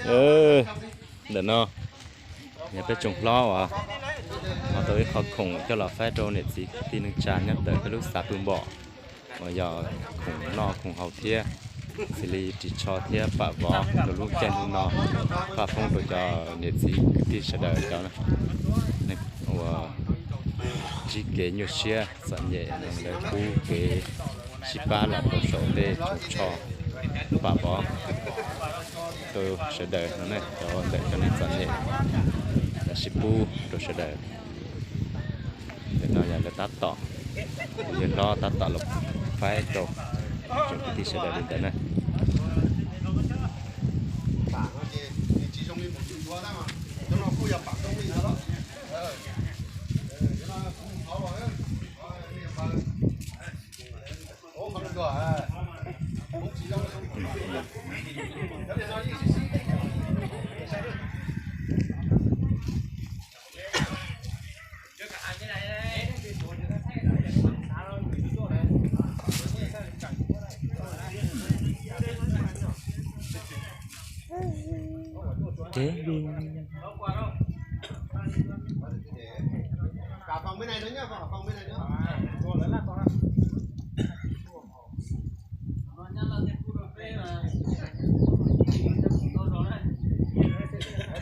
Ntawm no yog peb tsoom hlob uas ho tau ib qho khoom coj los faib rau niam txiv kwv tij neej tsa nyob ntawm peb lub xav pw npom, uas yog khoom noj khoom haus thiab xws li ris tsho thiab pam vov rau lub caij hnub no, faj foob rau cov niam txiv kwv tij sawv daws cov uas ntsib kev nyuaj siab txom nyem no lawv pub kev sib pab los rau saum tej tsoos tsho pam vov rau sawv daws no ne, cov ntawm cov neeg txom nyem lawv sib pub rau sawv daws. Ntawm no yog lawv tab tom, yawg hlob tab tom los faib rau tsoom kwv tij sawv daws li ntawd na.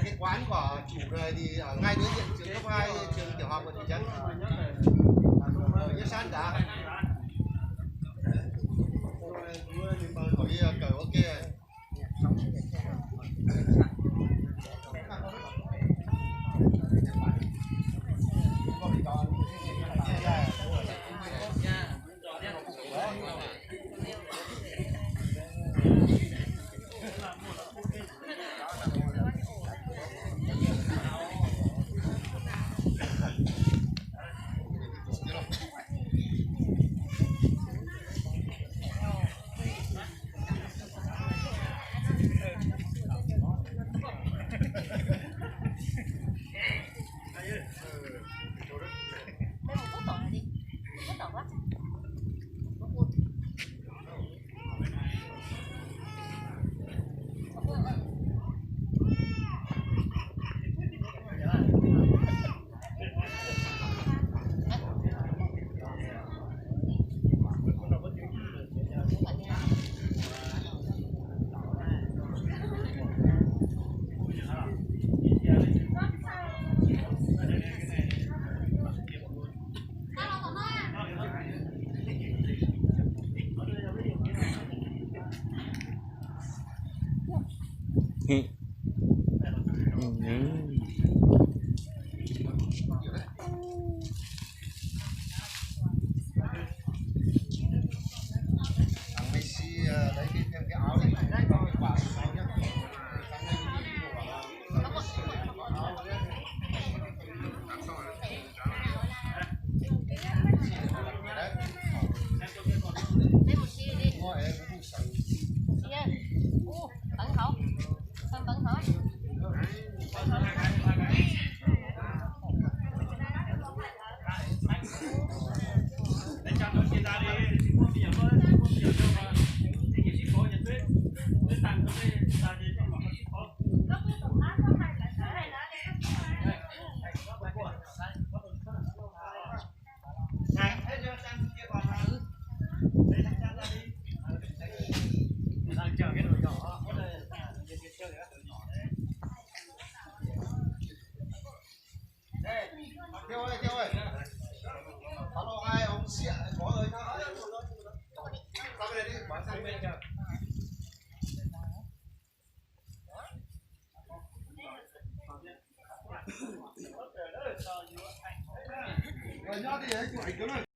Cái quán của chủ này thì ở ngay đối diện trường cấp hai, trường tiểu học của thị trấn. Ở Nhất Sát đã. Khỏi đi cởi ok.